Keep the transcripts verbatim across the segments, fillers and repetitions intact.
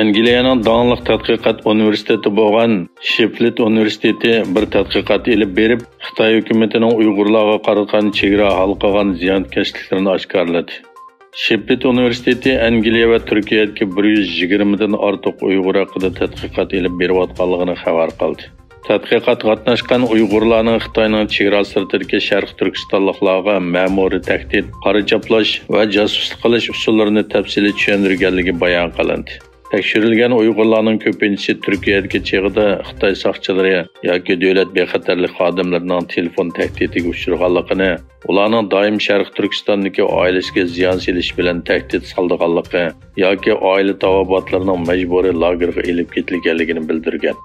ئەنگلىيەنىڭ داڭلىق تەتقىقات ئۇنىۋېرسىتېتى بولغان شېفلىد ئۇنىۋېرسىتېتى بىر تەتقىقات ئېلىپ بېرىپ، خىتاي ھۆكۈمىتىنىڭ ئۇيغۇرلارغا قاراتقان چېگرا ھالقىغان زىيانكەشلىكلىرىنى ئاشكارىلىدى. شېفلىد ئۇنىۋېرسىتېتى ئەنگلىيە ۋە تۈركىيەدىكى بىر يۈز يىگىرمىدىن ئارتۇق ئۇيغۇر ھەققىدە تەتقىقات ئېلىپ بېرىۋاتقانلىقىنى خەۋەر قىلدى. تەتقىقاتقا قاتناشقان ئۇيغۇرلارنىڭ خىتاينىڭ چېگرا سىرتىدىكى شەرقىي تۈركىستانلىقلارغا مەمۇرىي تەھدىت، قارا چاپلاش ۋە جاسۇسلۇق قىلىش ئۇسۇللىرىنى تەپسىلىي چۈشەندۈرگەنلىكى بايان قىلىندى. تەكشۈرۈلگەن ئۇيغۇرلارنىڭ كۆپىنچىسى تۈركىيەدىكى چېغىدا خىتاي ساقچىلىرى ياكى دۆلەت بىخەتەرلىك خادىملىرىنىڭ تېلېفون تەھدىتىگە ئۇچرىغانلىقىنى، ئۇلارنىڭ دائىم شەرقىي تۈركىستاندىكى ئائىلىسىگە زىيان سېلىش بىلەن تەھدىت سالىدىغانلىقى ياكى ئائىلە تاۋابىئاتلىرىنىڭ مەجبۇرىي لاگېرغا ئېلىپ كېتىلگەنلىكىنى بىلدۈرگەن.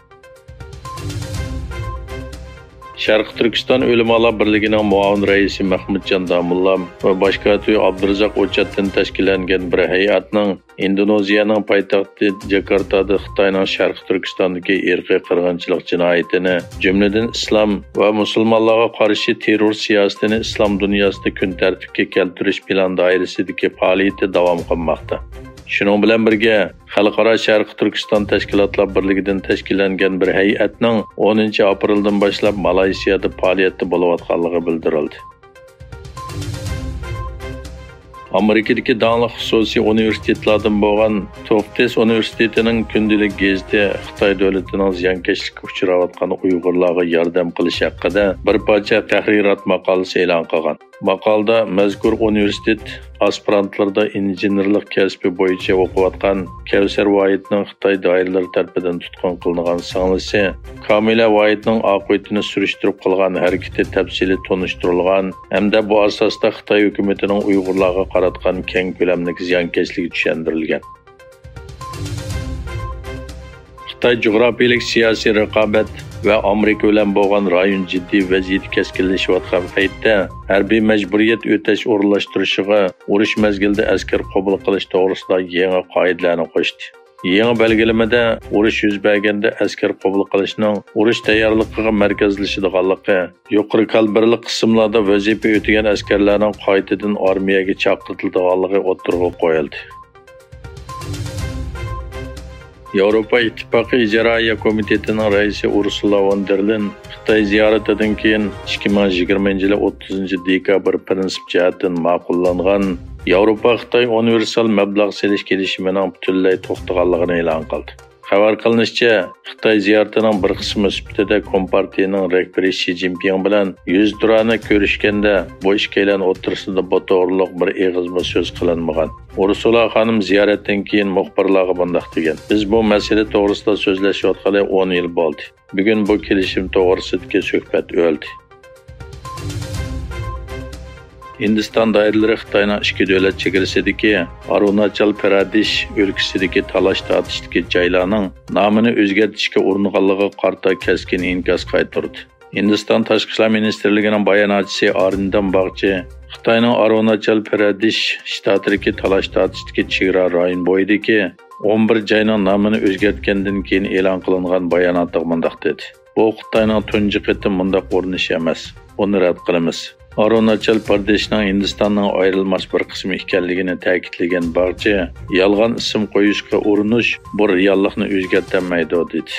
شەرقىي تۈركىستان ئۆلىمالار بىرلىكىنىڭ مۇئاۋىن رەئىسى مەخمۇتجان داموللا ۋە باش كاتىپى ئابدۇرازاق ئوچاتتىن تەشكىللەنگەن بىر ھەيئەتنىڭ ئىندونېزىيەنىڭ پايتەختى جاكارتادا خىتاينىڭ شەرقىي تۈركىستاندىكى ئىرقىي قىرغىنچىلىق جىنايىتىنى، جۈملىدىن ئىسلام ۋە مۇسۇلمانلارغا قارشى تېررور سىياسىتىنى ئىسلام دۇنياسىدا كۈن تەرتىپكە كەلتۈرۈش پىلان دائىرىسىدىكى پائالىيىتى داۋام قىلماقتا. شۇنىڭ بىلەن بىرگە، خەلقئارا شەرقىي تۈركىستان تەشكىلاتلار بىرلىكىدىن تەشكىللەنگەن بىر ھەيئەتنىڭ ئونىنچى ئاپرېلدىن باشلاپ مالايسىيادا پائالىيەتتە بولۇۋاتقانلىقى بىلدۈرۈلدى. ئامېرىكىدىكى داڭلىق خۇسۇسىي ئۇنىۋېرسىتېتلاردىن بولغان توفتېس ئۇنىۋېرسىتېتىنىڭ كۈندىلىك گېزىتى خىتاي دۆلىتىنىڭ زىيانكەشلىككە ئۇچراۋاتقان ئۇيغۇرلارغا ياردەم قىلىش ھەققىدە بىر پارچە تەھرىرات ماقالىسى ئېلان قىلغان. ماقالىدە مەزكۇر ئۇنىۋېرسىتېت ئاسپىرانتلىرىدا ئىنژېنېرلىق كەسپى بويىچە ئوقۇۋاتقان كەۋسەر ۋايىتنىڭ خىتاي دائىرىلىرى تەرىپىدىن تۇتقۇن قىلىنغان سىڭلىسى كامىلە ۋايىتنىڭ ئاقىۋىتىنى سۈرۈشتۈرۈپ قىلغان ھەرىكىتى تەپسىلىي تونۇشتۇرۇلغان ھەمدە بۇ ئاساستا خىتاي ھۆكۈمىتىنىڭ ئۇيغۇرلارغا قاراتقان كەڭ كۆلەملىك زىيانكەشلىكى چۈشەندۈرۈلگەن. خىتاي جۇغراپىيەلىك سىياسىي رىقابەت ۋە ئامېرىكا بىلەن بولغان رايون جىددىي ۋەزىيىتى كەسكىنلىشىۋاتقان پەيتتە، ھەربىي مەجبۇرىيەت ئۆتەش ئورۇنلاشتۇرۇشىغا ئۇرۇش مەزگىلىدە ئەسكەر قوبۇل قىلىش توغرىسىدا يېڭى قائىدىلەرنى قوشتى. يېڭى بەلگىلىمىدە ئۇرۇش يۈز بەرگەندە ئەسكەر قوبۇل قىلىشنىڭ ئۇرۇش تەييارلىقىغا مەركەزلىشىدىغانلىقى، يۇقىرى كالىبرلىق قىسىملاردا ۋەزىپە ئۆتىگەن ئەسكەرلەرنىڭ قايتىدىن ئارمىيەگە چاقىرتىلىدىغانلىقى ئوتتۇرىغا قويۇلدى. ياۋروپا ئىتتىپاقى ئىجرائىيە كومىتېتىنىڭ رەئىسى ئۇرسۇلا ۋون دېر لېين خىتاي زىيارىتىدىن كېيىن ئىككى مىڭ يىگىرمىنچى يىلى ئوتتۇزىنچى دېكابىر پىرىنسىپ جەھەتتىن ماقۇللانغان ياۋروپا خىتاي ئۇنىۋېرسال مەبلەغ سېلىش كېلىشىمىنىڭ پۈتۈنلەي توختىغانلىقىنى ئېلان قىلدى. خەۋەر قىلىنىشىچە، خىتاي زىيارىتىنىڭ بىر قىسمى سۈپىتىدە كومپارتىيىنىڭ رەھبىرى شى جىنپىڭ بىلەن يۈزتۇرانە كۆرۈشكەندە، بۇ ئىككىيلەن ئوتتۇرىسىدا بۇ توغرۇلۇق بىر ئېغىزمۇ سۆز قىلىنمىغان. ئۇرسۇلا خانىم زىيارەتتىن كېيىن مۇخبىرلارغا مۇنداق دېگەن: «بىز بۇ مەسىلە توغرىسىدا سۆزلەشىۋاتقىلى ئون يىل بولدى. بۈگۈن بۇ كېلىشىم توغرىسىدىكى سۆھبەت ئۆلدى.» ھىندىستان دائىرىلىرى خىتاينىڭ ئىككى دۆلەت چېگرىسىدىكى ئارۇناچال پرادېش ئۆلكىسىدىكى تالاش-تارتىشتىكى جايلارنىڭ نامىنى ئۆزگەرتىشكە ئۇرۇنغانلىقىغا قارىتا كەسكىن ئىنكاس قايتۇردى. ھىندىستان تاشقى ئىشلار مىنىستىرلىكىنىڭ باياناتچىسى ئارىندام باغچى خىتاينىڭ ئارۇناچال پرادېش شتاتىدىكى تالاش-تارتىشتىكى چېگرا رايون بويىدىكى ئون بىر جاينىڭ نامىنى ئۆزگەرتكەندىن كېيىن ئېلان قىلىنغان باياناتىغا مۇنداق دېدى: «بۇ خىتاينىڭ تۇنجى قېتىم مۇنداق ئۇرۇنۇشى ئەمەس. بۇنى رەت قىلىمىز.» ئارۇناچال پردېشنىڭ ھىندىستاننىڭ ئايرىلماس بىر قىسمى ئىكەنلىكىنى تەكىتلىگەن باغچى، «يالغان ئىسىم قويۇشقا ئۇرۇنۇش بۇ رېئاللىقنى ئۆزگەرتەلمەيدۇ» دېدى.